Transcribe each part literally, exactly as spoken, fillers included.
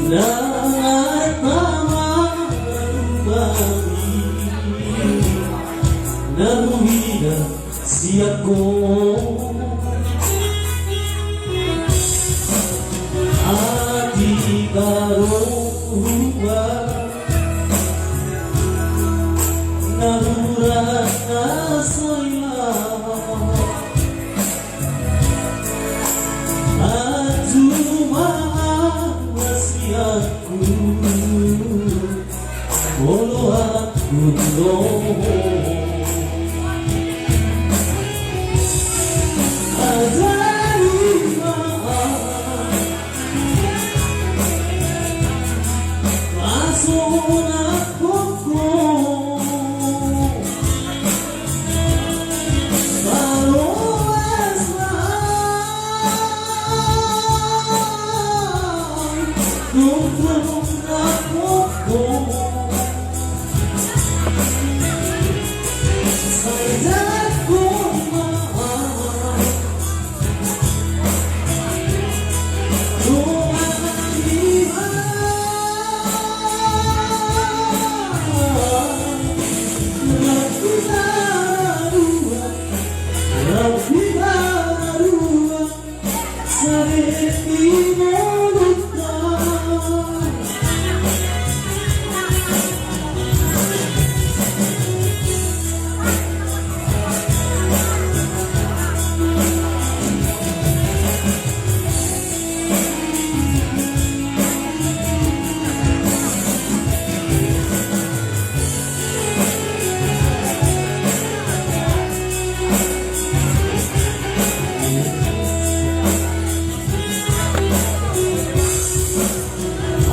Na martama na tuba i, na huida sian ho. Atik roha na hurang na saila. Anju ma hasianku, oloanku do. Ajari ma, pasonap ho.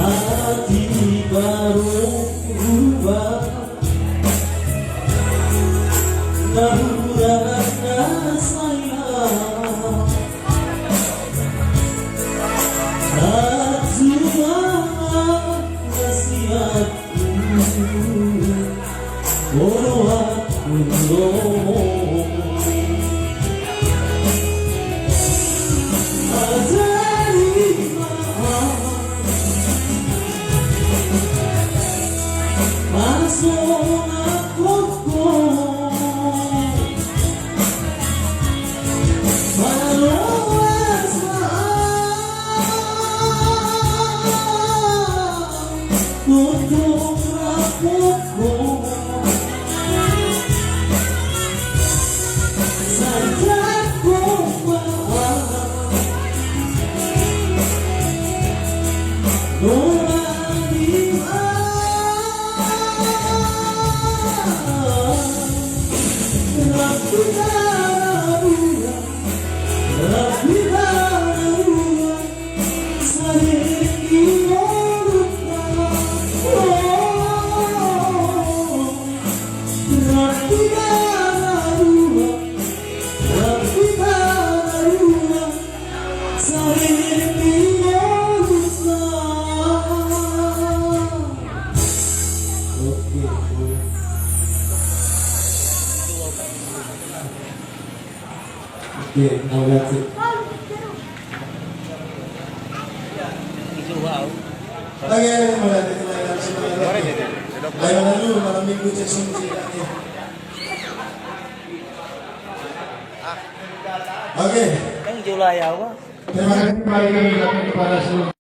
Atik roha na hurang na saila. Anju ma hasianku, oloanku do. Ajari ma, pasonap ho. Oke, mauliate. Oke, mauliate. Ayo, lalu malam minggu cek sini cek. Oke. Terima kasih kembali kami ucapkan kepada seluruh